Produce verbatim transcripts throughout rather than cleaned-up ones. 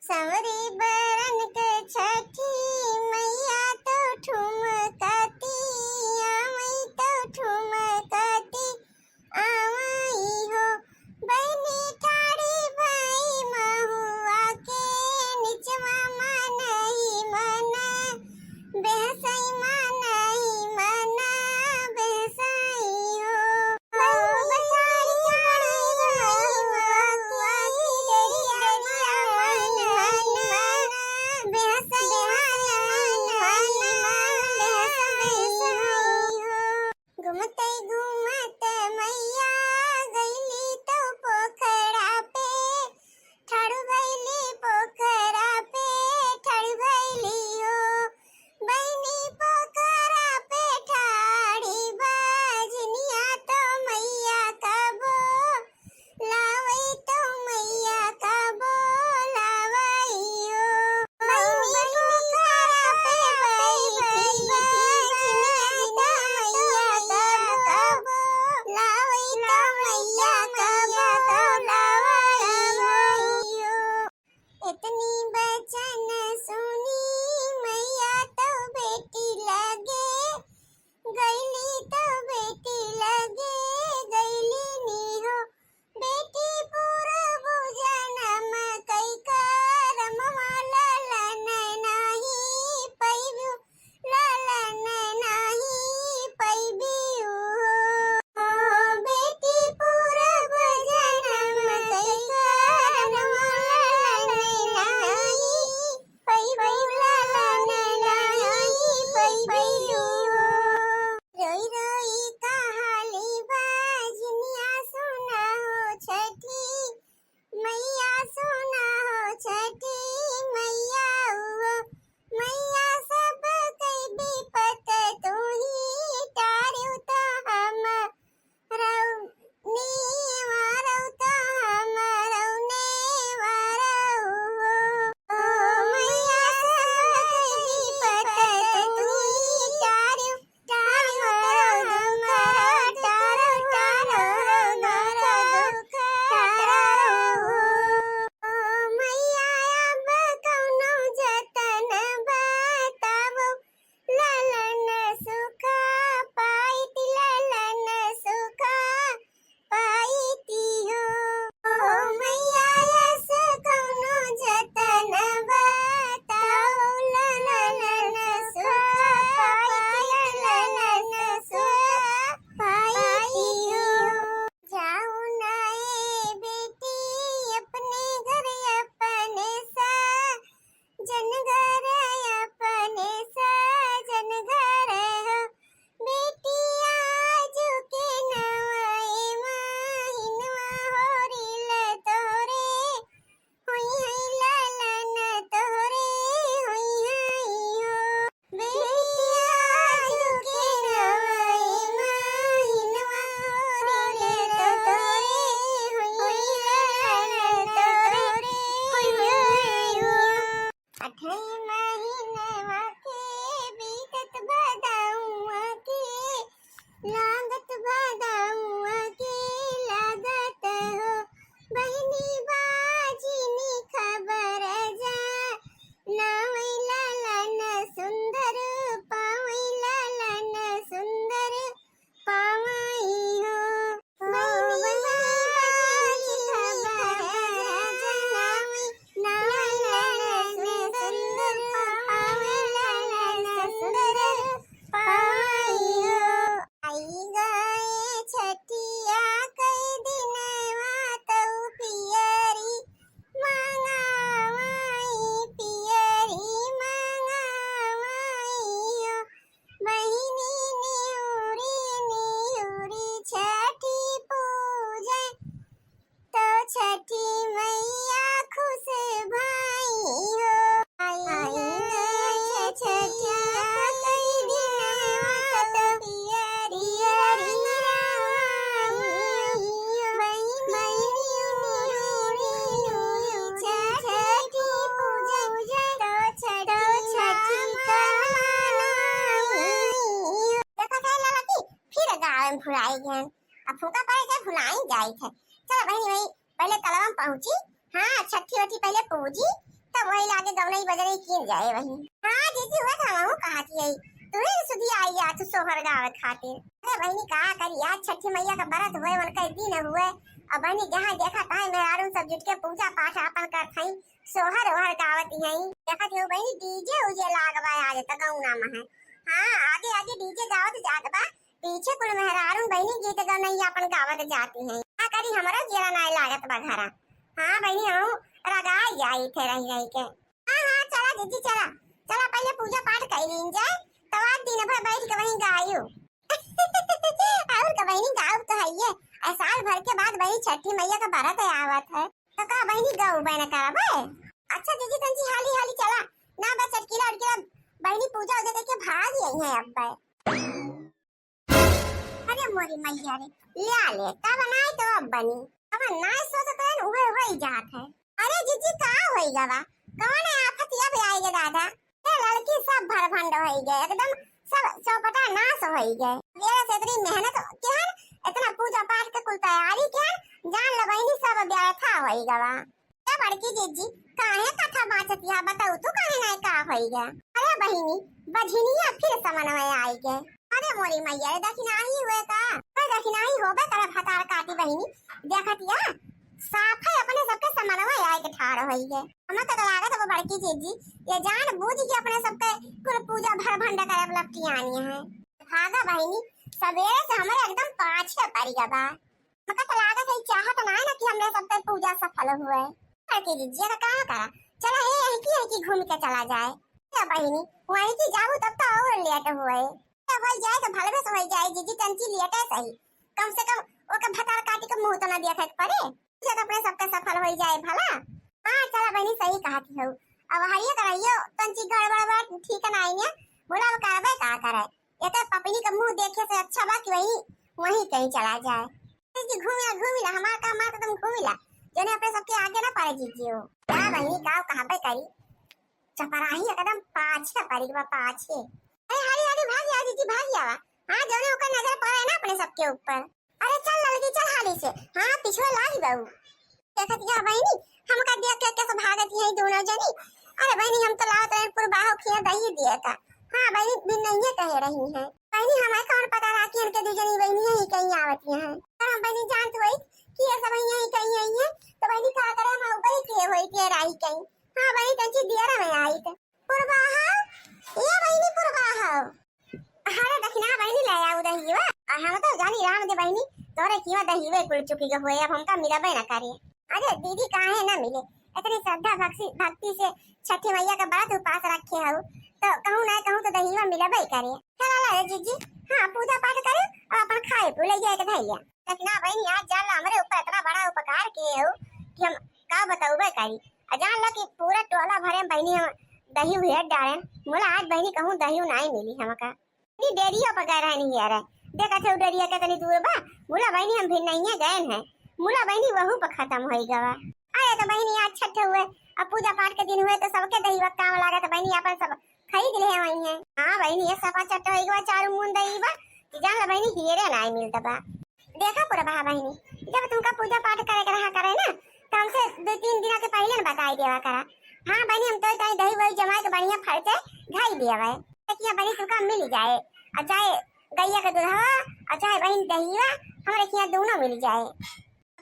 संवरी बरन के छठी मैया तो ठुमकती, आवई तो ठुमकती, आवई हो। बहिनी ठाड़ी भई महुआ के निचवा मनई मन, बेहसई मनई मन, बेहसई हो। घूमत घूमत मैया गईली तो पोखरा पे, ठाड़ भइली पोखरा पे, ठाड़ भइली हो। बहिनी पोखरा पे ठाड़ी बा, झिनिया तो मैया कबो लावई तो मैया कबो लावई हो। बहिनी पोखरा पे बैठी बा, झिनिया तो मैया कबो लावई तो मैया कबो लावई हो। इतनी बचन सुनी मैया तो बेटी लगे गईली, तो बेटी लगे गईली नी हो। बेटी पूरब जनम कई करम वाला ललन नाही पैबू, ललन नाही पैबू हो। बेटी पूरब जनम कई करम ललन नाही पैबू, ललन नाही पैबू हो। रोई रोई कहाली बा झिनिया सुना हो छठी मैया सुना हो छठी मैया हो। मैया सब कई विपत तू ही टारियो तो हम रौ नेवारौ तो हम रौ नेवारौ हो। ओ मैया सब कई विपत तू ही टारियो, टारियो तो हम टारौ, टारौ दुख टारौ हो। ओ मैया अब कौनो जतन बतावो, ललन सुखा पाइत, ललन सुखा पाइत हो। ओ मैया अस कौनो जतन बताओ, ललन सुखा पाइत, ललन सुखा पाइत हो। जाओ ना ए बेटी अपने घर अपने सा जन घर अपने साजन घर हो। बेटी आजु के नवा ए महिनवा होरिल तोरे होई है ललन तोरे होई है हो। बेटी आजु के नवा ए महिनवा होरिल तोरे होई है ललन तोरे होई है हो। अठई महीनवा के बीतत बा दउआ के, लागत बा दउआ के लागत हो। बहिनी बाजिनी खबर जा, नावै ललन सुंदर, पावै ललन सुंदर, पावई हो। बहिनी बाजी खबर जनावई, नावई ललन सुंदर, पावई ललन सुंदर, पावई हो। आई गए छठिया कई दिनवा तऊ पियरी मांगावई, पियरी मांगावई हो। बहिनी निहुरी निहुरी छठी पूजे, तो छठी मैया खुश भई हो। आई आई छठिया कई दिनवा तो पियरी बहिनी निहुरी निहुरी छठी पूजे, तो छठी छठी कमाई। देखो थे ललकी, फिर गावे में भुलाई गए। अब फूका पड़े के भुलाई जाई थे। चलो बहिनी भाई, पहले तलवा में पहुँची, हाँ, छठी वठी पहले पूजी, लागे गवनई बजनई कीन जाए बहिनी। हाँ जीजी, हुए तो हमहू कहत हई, तू ही सुधी आई जा, तू सोहर गावे खातिर। अरे बहिनी, का करी, आज छठी मैया का बरत हुए, उनका दिन हुए। अब बहिनी, जहाँ देखा तहाँ मेहरारू सब जुट के पूजा पाठ आपन करत हई, सोहर ओहर गावत हई। देखत हऊ बहिनी, डीजे उजे लागबा आज त गौना में है। हाँ, आगे आगे डीजे गावत जात बा, पीछे कुल मेहरारू बहिनी गीत गवनई आपन गावत जाती हैं। का करी, हमरा जियरा नाय लागत बा घरा। हाँ बहिनी, हम रगाई जाई थे रही रही के। हाँ हाँ, चला जीजी चला, चला पहले पूजा पाठ कर लीन जाए, तब आज दिन भर बैठ के वहीं गायू। और का बहिनी, गाउब तो है ये, आ साल भर के बाद बहिनी छठी मैया का बरत आवत है, तो का बहिनी गाउब न करबे? अच्छा जीजी, तंची हाली हाली चला, ना बस चटकीला उटकीला बहिनी पूजा उजा करके भाग यही है अब। अरे मोरी मैया रे, ले आ ले, तब नाय तो अब बनी। अब नाय सोचत रहन, उहे होई जात है। अरे जीजी, का होई गवा? कौन है आफत अब आई गे दादा? ए लड़की सब भरभंड होई गए, एकदम सब चौपटा नाश होई गए। मेरे से इतनी मेहनत केहन, इतना पूजा पाठ के कुल तैयारी केहन, जान लो बहिनी सब व्यर्था होई गवा। ए बड़की जीजी, काहे कथा बाचत या? बताऊ तू काहे नाय का होई गया? अरे बहिनी, बझिनिया फिर समन में आई गए। अरे मोरी मैया रे, दखिनाही हुए का? अरे दखिनाही होबे करे भतार काटी बहिनी। देखत या, साफे अपने सबके समन में आए के ठाड़ होई गए। हमें तो लागत वो बड़की जीजी, ये जान बूझ के अपने सबके कुल पूजा भर भंडा करे वाला पियानी है। भागा बहिनी, सवेरे से हमारे एकदम पाछे पड़ गया बा। मका तो लागत है, चाहत ना है ना कि हमरे सबके पूजा सफल हुए। करके दीजिए तो का करा, चला हे यहीं की, यहीं की घूम के चला जाए। ए बहिनी, वहीं की जाऊ तब तो और लेट हुए। तो होई जाए तो भलवे से होई जाए, जीजी तंची लेटे सही, कम से कम ओके भतार काटी के मुंह तो ना देखे के पड़े, जब अपने सबके सफल होई जाए भला। हाँ चला बहिनी, सही कहत हऊ। अब हरिये कराइयो तंची गड़बड़ बा, ठीक ना आई ने, बोला अब करबे का करे। एकर पपनी का मुंह देखे से अच्छा बा कि वहीं, वहीं कहीं चला जाए। कि घूमिला, घूमिला, हमार का मार तुम घूमिला, जने अपने सबके आगे ना पड़े जीजियो। का बहिनी, का कहबे करी, चपराही एकदम पाछे पड़ी बा, पाछे। अरे हरी हरी भाग जा जीजी, भाग जावा। हाँ, जने ओकर नजर पड़े ना अपने सबके ऊपर। अरे चल ललकी, चल हाली से। हाँ, पिछुआ लागी बाऊ। देखत या बहिनी, हमका देख के कैसे भागत है दोनों जनी। अरे बहिनी, हम तो लावत रहे पुरबाहो खिया दही दिए का। हाँ बहिनी, बिन नहीं कहे रही है। बहिनी, हमें कौन पता रहा कि इनके दू जनी बहिनी यही कहीं आवत हैं। पर हम बहिनी जानत होई कि ये सब यही कहीं आई है, तो बहिनी का करे, हम ऊपर ही के होई के राही कहीं। हाँ बहिनी, तंची दियरा में आई थे। पुरबाहो, ये बहिनी पुरबाहो। अरे दखिना बहिनी ले आऊ दहिवा। आ हम तो जानी राम दे बहिनी, तोरे किवा दहिवे कुल चुकी के हुए, अब हमका मिलबे ना करे। अरे दीदी काहे ना मिले, इतनी श्रद्धा भक्ति, भक्ति से छठी मैया का बरत उपास रखे हऊ, तो कहूँ ना कहूँ तो दहिवा मिलबे करे। चला ला रे जीजी, हाँ पूजा पाठ करे और अपन खाए पी ले जाए के धैया। दखिना बहिनी आज जान ला हमरे ऊपर इतना बड़ा उपकार किए हऊ कि हम का बताऊबे करी। आ जान ला कि पूरा टोला भरे में बहिनी हम दही उहेर डारेन। मोला आज बहिनी कहूँ दही नहीं मिली हमका। इतनी डेरिया पर गए रहनी है रे। देखत है उ डेरिया कितनी दूर बा। मोला बहिनी हम भी नहीं गए हैं। मोला बहिनी वहू पर खत्म होई गवा। अरे तो बहिनी आज छठ हुए, अब पूजा पाठ के दिन हुए तो सबके दही काम लागत बहिनी अपन सब खरीद ले वही है। हाँ बहिनी, ये सफा चट्ट होई गवा, चारू मुन दही बा। कि जान ला बहिनी, हीरे नाई मिलत बा। देखा पुरबहा बहिनी, जब तुमका पूजा पाठ करे के रहा करे ना, तो हमसे दो तीन दिन के पहले न बताई देवा करा। हाँ बहिनी, हम तो ताई दही वही जमाए के बढ़िया फल से धई देवे, ताकि बहिनी तुमका मिल जाए। और चाहे गैया के दूधवा और चाहे बहिनी दहिया, हमरे किया दोनों मिल जाए।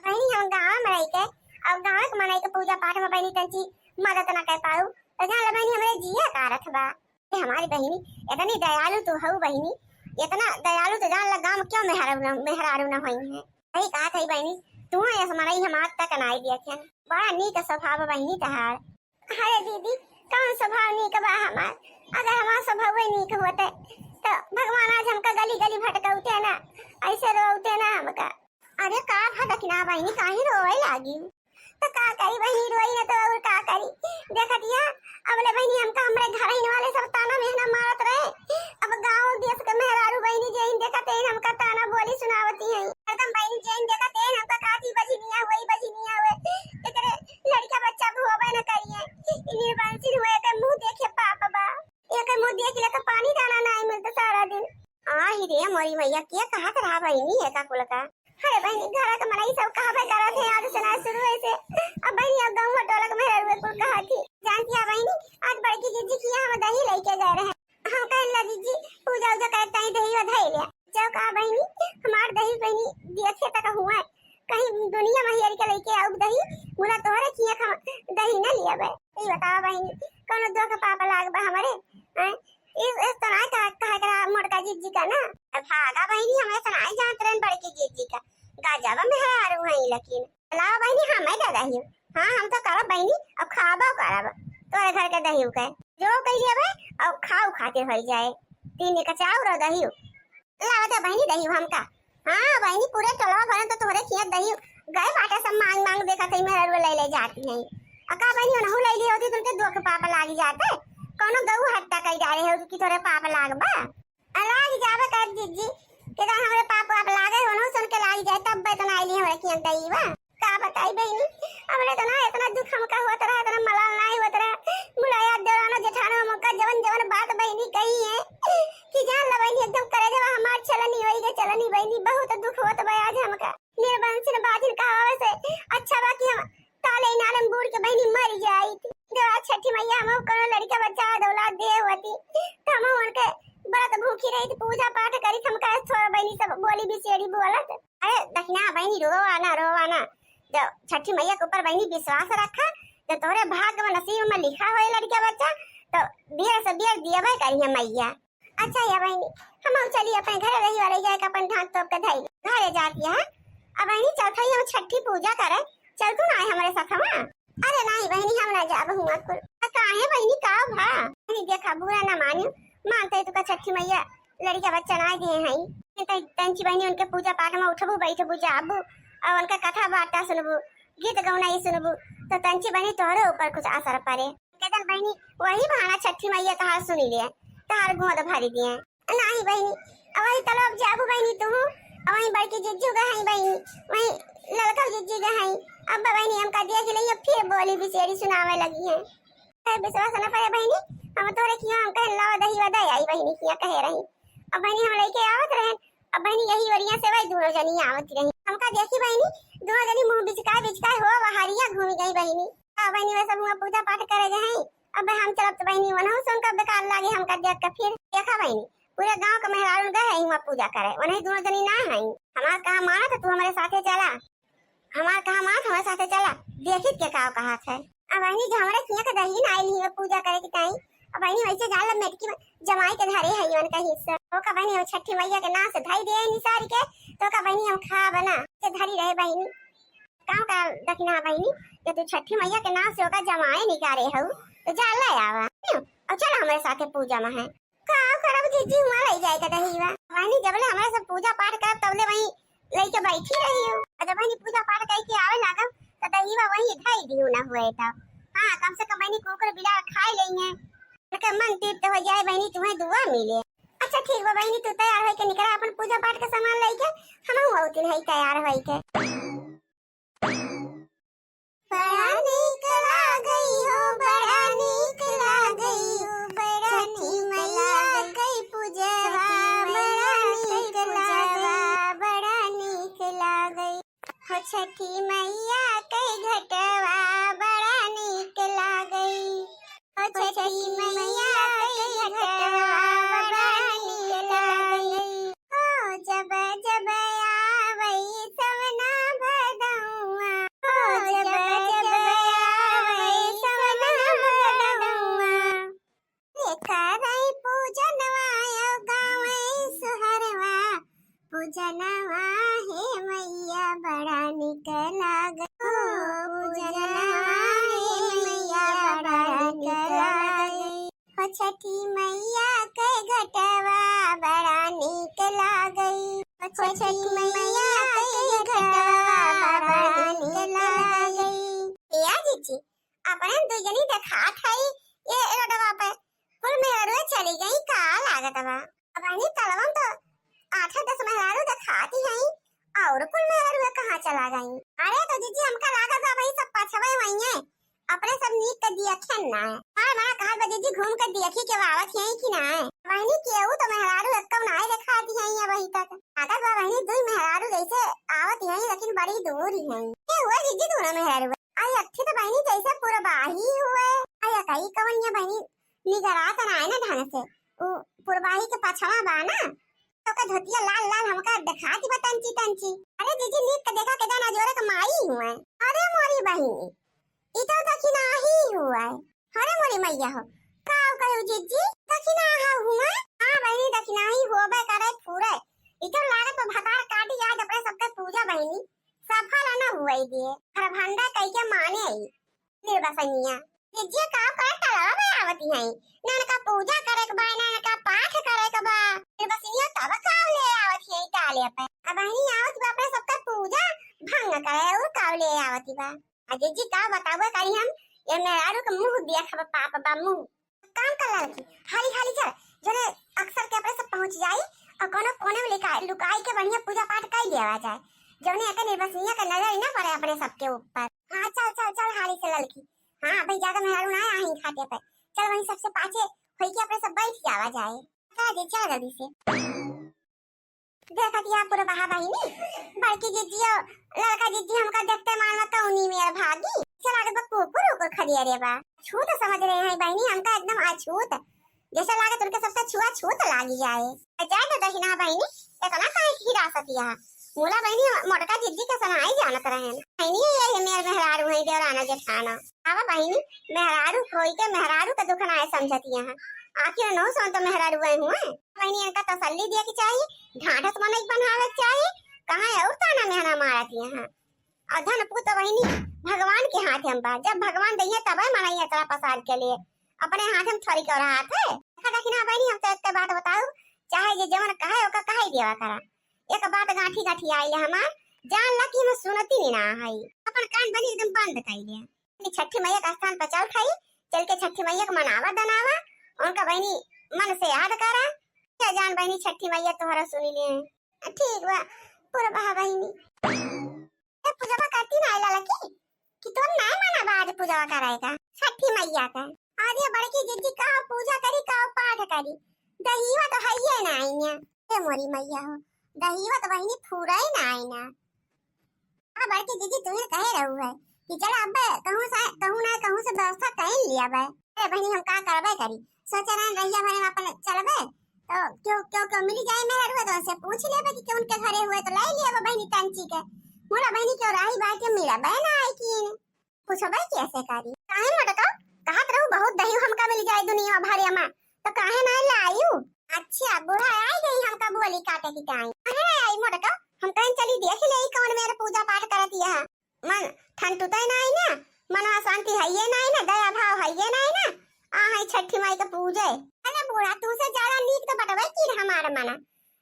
बहिनी हम गाँव में रह के और गाँव के मनई के पूजा पाठ में बहिनी तंची मदद ना कर पाऊ, तो जान ला बहिनी हमरे जिया कारत बा। ए हमारी बहिनी, इतनी दयालु तू हऊ बहिनी, इतना दयालु तो जान ला गाँव में क्यों मेहरारू न, मेहरारू न होई है। सही कहा था बहिनी, तू ऐसा मनई हम आज तक नाई देखे। बड़ा नीक स्वभाव बहिनी तहार। अरे दीदी, कौन स्वभाव नीक बा हमार? अगर हमार स्वभाव नीक होते तो भगवान आज हमका गली गली भटकौते ना, ऐसे रोते ना हमका। अरे का भा दखिना बहिनी, काहे रोवे लागी? तो का करी बहिनी, रोई ना तो और का करी? देखत या, अबले बहिनी हमका हमरे घरहिन वाले सब ताना मेहना मारत रहे। अब गाँव देश के मेहरारू बहिनी जेहिन देखत हैं हमका ताना बोली सुनावती हैं। एकदम बहिनी जेहिन देखत हैं हमका काती बझिनिया हुई, बझिनिया हुए। एकरे लड़का बच्चा भी होबे न करिए। ई निर्वंशी हुए के मुँह देखे पाप बा। एकर मुँह देख ले तो पानी दाना नाई मिलता सारा दिन। आही रे मोरी मैया, के कहत रहा बहिनी है का कुल का? अरे बहिनी, घर के मनई सब कहबे करत है, आज से ना शुरू ऐसे। अब बहिनी, अब गाँव टोला के मेहरारू कुल कहत ही। जानती है बहिनी, ई बतावा बहिनी, कौनो दुख पाप लाग बा हमरे? हैं? इस, इस तो नाई कहा, कहा करा मोटका जिज्जी का ना। अब भागा बहिनी, हमरे तो नाई जानत रहन बड़की जिज्जी का। गजब मेहरारू हैं लेकिन। लावा बहिनी, हम ही दे दही। हाँ, हम तो करब बहिनी, अब खाबो करब। तोरे घर के दही के जो कही लेबे, अब खाऊ खातिर होई जाए। तीन का चाउर और दही। लावा दे बहिनी दही हमका। हाँ बहिनी, पूरे टोलवा भरन तो तोहरे खिया दही गए बाटे, सब मांग मांग देखत है, मेहरारू ले ले जाती है। अका बहिनी, उनहु ले ली होती, तुमके दुख पाप लाग जाते। कौनो गऊ हत्या कई डारे हो कि तोरे पाप लाग बा? आ लाग जाबे कर जिज्जी, के तो हमरे पाप वाप लागे हो ना, सुन के लाग जाए, तब बे तो ना आइली हमरे खिया दही बा। का बताई बहिनी, हमरे तो ना इतना दुख हमका होत रहा, इतना मलाल ना होत रहा। मुलाया देवरानो जेठानो हमका जवन जवन बात बहिनी कही है कि जान ला बहिनी, एकदम करेजवा हमार छलनी होई गे, चलनी बहिनी, बहुत दुख होत बा आज हमका। निर्बंसिन बाजिन कहावे से अच्छा बा कि हम ताले इनारे में बूड़ के बहिनी मर जाई थी। देवा छठी मैया हम कोनो लड़का बच्चा दौलत दे होती, तो हम उनके व्रत भूखी रही थी, पूजा पाठ करी थी, हमका थोड़ा बहिनी सब बोली बिसेड़ी बोलत। अरे दखिना बहिनी, रोवा ना, रोवा ना। जब छठी मैया के ऊपर बहिनी विश्वास रखा, तो तोहरे भाग्य में, नसीब में लिखा होए लड़का बच्चा, तो बेर से बेर दियबे करिहे मैया। अच्छा या बहिनी, हम चली अपने घरे, रही वाले जाए के अपन ढाक तोप के धई घरे जाती है। अब बहिनी चलत हई हम छठी पूजा करे, चल तू ना आए हमरे साथ में। अरे नहीं बहिनी, हम ना जाब हुआ कुल। आ, काहे बहिनी, का भा? बहिनी देखा, बुरा ना मानियो, मानते तुका छठी मैया लड़का बच्चा ना दे हई। ते तंची बहिनी उनके पूजा पाठ में उठबू बैठबू जाबू और उनका कथा वार्ता सुनबू, गीत गौना ये सुनबू, तो तंची बहिनी तोहरे ऊपर कुछ असर पड़े। केदन बहिनी, वही बहाना छठी मैया तहार सुनी ले, तहार गोद भरी दिए। नाही बहिनी, अब वही तलब जाबू बहिनी तुहू, अब वही बड़की जिज्जू गहई बहिनी, वही ललका जिज्जी गहई। अब बहिनी हमका देख ले, ये फिर बोली बिसेड़ी सुनावे लगी है। ए, विश्वास न पड़े बहिनी, हम तोरे किया हम कहे लावा दही वदा आई बहिनी किया कहे रही। अब बहिनी हम लेके आवत रहे, अब बहिनी यही ओरिया से वही दोनों जनी आवत रही। हमका देखी बहिनी, दोनों जनी मुंह बिचकाए बिचकाए हो वहारिया घूमी गई बहिनी। अब बहिनी वैसे हुआ पूजा पाठ करे गए हैं, अब हम चलब तो बहिनी वनहु से उनका बेकार लागे हमका देख के। फिर देखा बहिनी, पूरे गांव के मेहरारू गए हैं हुआ पूजा करे, वनही दोनों जनी ना हैं। हमार कहा मानत है, तू हमरे साथे चला। हमार कहा मानत, हमरे साथे चला, देखित के का कहा है। अब बहिनी जो हमरे किया के दही ना आइल ही पूजा करे के ताई, अब बहिनी वैसे जाल मेटकी में जमाई के धरे है उनका हिस्सा। तो का बहिनी हम छठी मैया के नाम से धई दे निसार के, तो का बहिनी हम खा बना के धरी रहे बहिनी। काम का दखिना बहिनी, जब तू छठी मैया के नाम से ओका जमाए निकारे हऊ, तो जा ले आवा। और चल हमरे साथे पूजा में है। का करब जिज्जी, हुआ ले जाए के दहीवा। बहिनी जबले हमरे सब पूजा पाठ करब तबले वहीं लेके बैठी रही हूँ। और जब बहिनी पूजा पाठ करके आवे लागब तो दहीवा वहीं धई दियो ना हुए तो। हाँ, कम से कम बहिनी कुकुर बिलार खाए लेंगे। के मन तृप्त हो जाए बहिनी, तुम्हें दुआ मिले। अच्छा ठीक बा बहिनी, तू तैयार होके निकला अपन पूजा पाठ का सामान लेके, हम आवत है तैयार होके। बड़ा नीक लागई हो, बड़ा नीक लागई हो, बड़ा छठी नीक मैया लागई। कई पूजवा, छठी बड़ा मैया नीक कई लागई। पूजवा, बड़ा नीक लागई। हो छठी मैया कई घटवा, बड़ा नीक लागई। ओ छठी मैया कई घटवा बड़ा नीक लागई। ओ जब जब आवई सवना भदौआ। ओ जब जब आवई सवना भदौआ। देखा रही पूजनवा यो गावई सुहरवा। पूजनवा हे मैया बड़ा निक लागे। ओ पूजनवा हे मैया बड़ा निक लागे। हो छठी मैया के घटवा बड़ा निक लागई। हो छठी मैया के घटवा बड़ा निक लागई। ए जिज्जी, अपने दुई जनी देखात हई ये रोडवा पे, कुल मेहरुए चली गई का लागत बा। अब इन्हीं तलवन तो आठ दस मेहरारू देखाती हई, और कुल मेहरारू कहाँ चला गई? अरे तो जिज्जी हमका लागत बा वही सब पछवे वही है, अपने सब नीक के दियखे ना है। हमार मना कहत बा जिज्जी घूम के दियखी के आवत है कि ना है। बहिनी केहू तो मेहरारू एक्को ना देखाती है ये वही तक। लागत बा बहिनी दुई मेहरारू जैसे आवत है लेकिन बड़ी दूर ही है। के हुआ जिज्जी दोनों मेहरारू? आई अक्ठी तो बहिनी जैसे पुरबाही हुए। आई अकाई कवन ये बहिनी निगरात ना है ना ढंग से। उ पुरबाही के पछवा बा ना, तो का धोतिया लाल लाल हमका देखाती बा तंची तंची। अरे जिज्जी नीक के देखा के जाना जोरे के माई हुए। अरे मोरी बहिनी, ई तो दखिनाही हुआ है। अरे मोरी मैया हो, का कहू जिज्जी, दखिनाहा हुआ? हाँ बहिनी, दखिनाही होबे करे पूरे। ई तो लागत बा भतार काटी आज अपने सबके पूजा बहिनी सफल न हुए दिए। हर भंडा कई के माने आई। निर्बसनिया। जिज्जी का करे तलवा में आवती हैं। ना इनका पूजा करे के बा, ना इनका पाठ करे के बा। निर्बसनिया तब काव ले आवती हैं टाले पे। अब बहिनी आवत बा अपने सबका पूजा भंग करे और काव ले आवती बा। आ जिज्जी का बतावे करी हम, ये मेहरारू के मुंह देखब पाप बा मुंह। काम कर लड़की, हाली हाली चल, जोने अक्सर के अपने सब पहुंच जाई और कोनो कोने में लिका-, लुकाई के बढ़िया पूजा पाठ कर लिया जाए, जौने एकर निर्बसनिया के नजर ही ना पड़े अपने सबके ऊपर। हाँ चल चल चल हाली से लड़की। हाँ भाई ज्यादा मेहरारू ना आई खाटे पे, चल वहीं सबसे पाछे होई के अपने सब बैठ जावा जाए। चल जी चल जल्दी से। देखत या पूरा बहा बहिनी, बड़की जिज्जी और लड़का जिज्जी हमका देखते मान में कौनी में भागी। चला के बा कुकुर उकुर खदिया रे बा। छूत समझ रहे हैं बहिनी हमका एकदम अछूत। जैसे लागत उनके सबसे छुआ छूत लागी जाए। जाए तो दहिना बहिनी, इतना काहे की हिरासत यहाँ? मोला बहिनी मोटका जिज्जी के सनाई जानत रहे हैं। बहिनी ये मेर मेहरारू है देवराना जेठाना। आवा बहिनी, मेहरारू कोई के मेहरारू के दुख ना है समझत यहाँ। आखिर नौ सौ तो मेहरारू हुए। बहिनी इनका तसल्ली दिया के चाहिए, ढांढस मनई बनावे के चाहिए। कहाँ और ताना मेहना मारत यहाँ। और धन पूत बहिनी भगवान के हाथ में बा, जब भगवान दइहे तबे मनई इतना पसार के लिए, अपने हाथ में थोड़ी क्यों रहा थे। देखा देखी ना बहिनी, हम तो एक बात बताऊ, चाहे जे जवन कहे ओका कहे देवा करा, एक बात गांठी गांठी आइले हमार, जान ला कि हम सुनती नहीं ना है, अपन कान बनी एकदम बंद कर लिया। कि छठी मैया के स्थान पर चल खाई, चल के छठी मैया के मनावा दनावा, उनका बहिनी मन से याद करा। क्या जान बहिनी छठी मैया तोहरा सुनी ले। ठीक बा, पूरा बहा बहिनी। ए पूजवा करती ना आइला लकी कि तोर नाय माना बा आज पूजवा कराए का छठी मैया का। आज ये बड़की जिज्जी का पूजा करी का पाठ करी, दहिवा तो हइये ना आइया। ए मोरी मैया हो, दहिवा तो बहिनी पूरा ही ना आइना। आ बड़की जिज्जी तुम्हें कहे रहू है कि चल अब कहूँ से कहूँ ना कहूँ से व्यवस्था कर लिया बे। अरे बहिनी हम का करबे करी, सोचे रहे रहिया भरे में अपन चलबे तो क्यों क्यों क्यों मिली जाए मेहर हुए तो उनसे पूछ लेबे कि क्यों उनके घरे हुए तो लाई लिया बहिनी टंची के। मोला बहिनी क्यों राही बाटे मिला बे ना आई की पूछबे कैसे करी। काहे मोटका कहत रहू बहुत दही हमका मिल जाए दुनिया भरे में तो काहे ना लायू? अच्छा बूढ़ा आई गई हमका बोली काटे की टाइम। अरे आई मोटका हम कहीं चली देख ले कौन मेरे पूजा पाठ करती है। मन ठंडुतै नाई ना, मनवा शांति हइये नाई ना, दया भाव हइये नाई ना। आ है छठी माई के पूजे। अरे बूढ़ा, तू से ज्यादा नीक तो बटवे की हमार मना,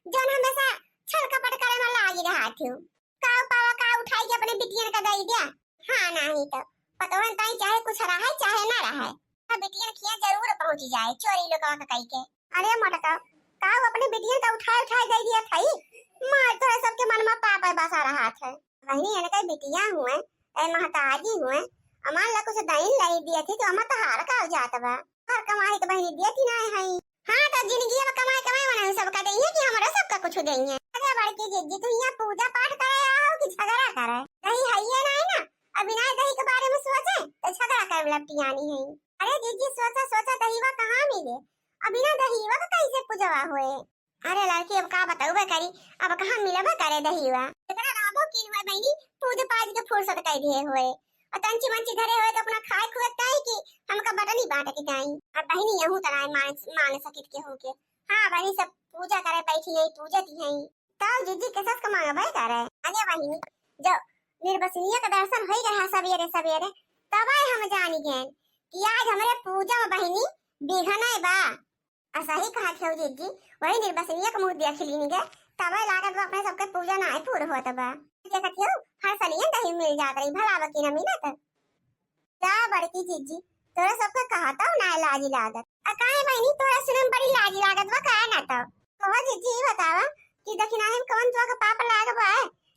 जौन हमेशा छल कपट करे में लागी रहा थियो। का पावा का उठाई के अपने बिटियन का दई दिया। हाँ नाही तो पतवन ताई चाहे कुछ रहे चाहे ना रहे, हाँ बिटियन खिया जरूर पहुंची जाए चोरी लोगवा का कई के। अरे मोटका, का वो अपने बिटियन का उठाए उठाए दे दिया थाई? मार तोरे सबके मन में पाप है बसा रहा थे। बहिनी इनके बिटिया हुए, ए महताजी हुए, अमान ला कुछ दइन लाई दिया थी तो अमा तो हार का हो जात बा। हर कमाई तो बहिनी दिया थी ना है। हाँ तो जिंदगी में कमाई कमाई वाला सबका दइए कि हमारा सबका कुछ दइए। अरे बड़की जिज्जी तू यहाँ पूजा पाठ करे आओ कि झगड़ा करे? दही हइये ना है ना, अब बिना दही के बारे में सोचे तो झगड़ा करे लपटियानी है। अरे जिज्जी सोचा सोचा दहीवा कहाँ मिले, अब बिना दहीवा का कैसे पूजवा होए? अरे लड़की अब का बतउबे करी, अब कहाँ मिलबे करे दहीवा। इतना राबो की हुए बहिनी, पूज पाज के फुर्सत कर दिए हुए। और तंची मंची धरे हुए तो अपना खाए खुए ताई की हमका बटनी बांट के ताई। अब बहिनी यहू तना मान, मान सकित के हो के। हाँ बहिनी सब पूजा करे बैठी है, पूजत ही है। तब जिज्जी के सस का मांगबे करे। अरे बहिनी, जो निर्बसनिया का दर्शन होई रहा सवेरे सवेरे, तब हम जानी गए कि आज हमरे पूजा में बहिनी बिघने बा। आ सही कहा थे जिज्जी, वही निर्बसनिया के मुंह देख लीन गे, तबे लागत बा अपने सबके पूजा नाय पूर होत बा। देखत हो, हर सलियन दही मिल जात रही, भला बा कि न मिलत। जा बड़की जिज्जी, तोरे सबके कहता ना लाज लागत। आ काहे बहिनी, तोरा सुने में बड़ी लाज लागत बा, काहे ना तो? कहो जिज्जी, ई बतावा कि दखिनाही में कवन तोरा के पाप लाग बा,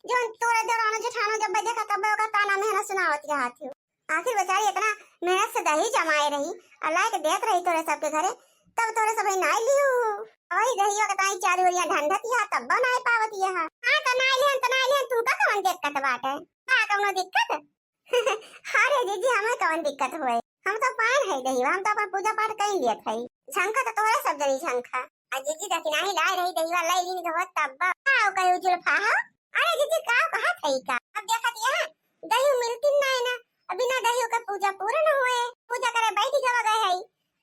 जौन तोरे देवरानो जेठानो जब देखा तब ओकर ताना मेहना सुनावत रहत हो। आखिर बेचारी इतना मेहनत से दही जमाए रही, अल्लाह के देत रही तोरे सबके घरे, तब तोरे सब नाई लियो। वही दहिया के ताई चारू ओरिया ढंढत यहाँ तब नाई पावत यहाँ। हाँ तो नाई लिहन तो नाई लिहन, तू का कवन दिक्कत बाटे? का कवनो दिक्कत? अरे दीदी हमें कवन दिक्कत होए, हम तो पान है दहिया, हम तो अपन पूजा पाठ कर लियत है। झंखा तो तोरे सब जनी झंखा। आ दीदी दखिनाही लाए रही दहिया लाई लीन के होत तब। का कहे जुल्फा हो? अरे दीदी का कहा थई का? अब देखत यहाँ दही मिलती ना है ना, बिना दही ओकर पूजा पूर्ण न होए। पूजा करे बैठ गवा गए है,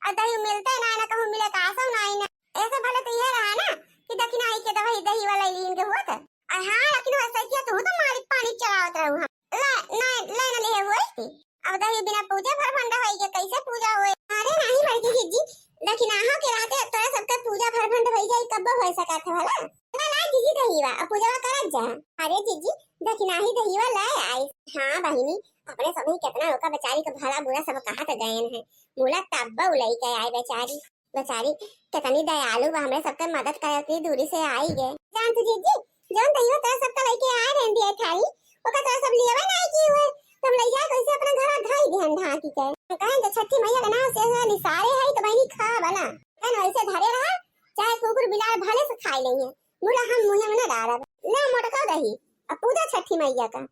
और दही मिलते ना, ना कहूँ मिले का आसो ना आई ना। ऐसे भले तो ये रहा ना कि दक्षिणा आई के दवाई दही वाला लीन के हुआ था। और हाँ, लेकिन वैसे किया तू तो मारी पानी चढ़ावत रहू हम। ले, ना, ले ना ले हुए थी। अब दही बिना पूजे भर भंडा होई के कैसे पूजा होए? अरे नहीं बड़की जिज्जी, दक्षिणाहो के रहते तोरा सबके पूजा भर भंड होई जाई, कब्बो होए सकत है भला? ना, ना जिज्जी दहीवा, अब पूजा करत जा। अरे जिज्जी, दक्षिणाही दहीवा ले आई। हाँ बहिनी, अपने सबही कितना ओका बेचारी के भला बुरा सब कहा के गए हैं। मुला तब्बा उ लइके आए बेचारी। बेचारी कितनी दयालु बा, हमरे सबके मदद करे उतनी दूरी से आई गे। जान तू जिज्जी, जौन दहिया तोरा सबका लइके आए रहन दिया थारी, ओका तोरा सब लियावे ना की हुए, तो हम लइया कैसे अपना घर धई दिहन ढाकी के। हम कहें जो छठी मैया के नाम से है निसारे है तो बहिनी खा बना। कहन वैसे धरे रहा, चाहे कुकुर बिलार भले से खाई लेंगे, मुला हम मुँहे में ना डालब। ले मोटका दही, अब पूजा छठी मैया का।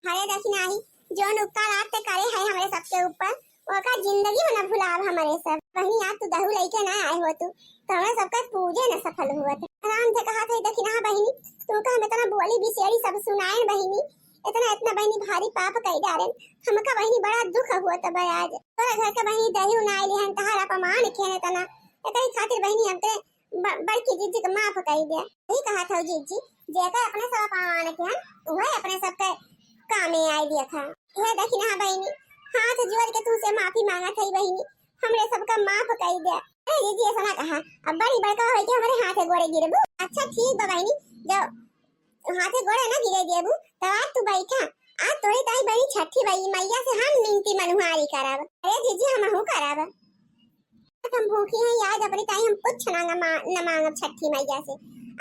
हरे दखिनाही, जौन उपकार आप ते करे है हमरे सबके ऊपर, ओका जिंदगी में न भुलाब हमरे सब। बहिनी, आज तू दहू लइके ना आए हो तू, तो हमरे सबका पूजे न सफल हुआ थे। राम से कहा थे, दखिना बहिनी, तू का हम इतना बोली बिसेरी सब सुनाए न बहिनी, इतना, इतना बहिनी भारी पाप कई डारेन, हमका बहिनी बड़ा दुख हुआ तब आज। तोरा घर के बहिनी दही ना आइली हन, तहार अपमान किहन इतना, एकरी खातिर बहिनी हमके ब-, बड़की जिज्जी के माफ कई दे। यही कहा था जिज्जी, जेकर अपने सब अपमान किहन, उहे अपने सबके कामे आई दिया था। हे दखिना बहिनी, हाथ जोड़ के तुमसे माफी मांगा था बहिनी, हमरे सबका माफ कई दे। अरे जिज्जी, ऐसा ना कहा, अब बड़ी बड़का होई के हमरे हाथे गोड़े गिरबू। अच्छा ठीक बा बहिनी, जब हाथे गोड़े ना गिरे देबू, तब आज तू बैठा, आज तोरी ताई बहिनी छठी बई मैया से हम मिनती मनुहारी करब। अरे जिज्जी, हमहू करब। हम भूखी हैं आज, अपनी ताई हम कुछ ना, ना मा-, न मांगब छठी मैया से।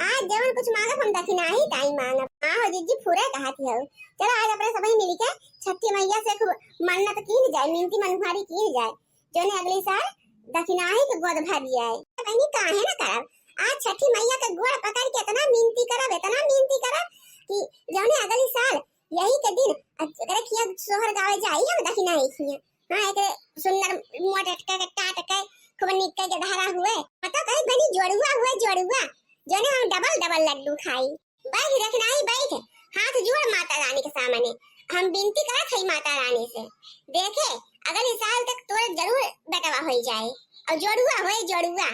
आज जवन कुछ मांगब हम दखिनाही ताई मांगब। हाँ हो जिज्जी, पूरा कहत हो। चलो आज अपने सबही मिलके छठी मैया से खूब मन्नत कीन जाए, मिनती मनुहारी कीन जाए, जौने अगली साल दखिनाही के गोद भर जाए। बहिनी काहे ना करब, आज छठी मैया के गोड़ पकड़ के इतना मिनती करब, इतना मिनती करब कि जौने अगली साल यही के दिन एकरे खिया सोहर गावे जाई हम दखिनाही खिया। हाँ, एकरे सुंदर मोट के टाट के खूब निक के धारा हुए। पता कही बनी जोड़ुआ हुए, जोड़ुआ, जौने हम डबल डबल लड्डू खाई। बैठ दखिनाही बैठ, हाथ जोड़ माता रानी के सामने। हम बिनती करत हई माता रानी से, देखे अगली साल तक तोर जरूर बेटवा होई जाए और जोड़ुआ होए जोड़ुआ।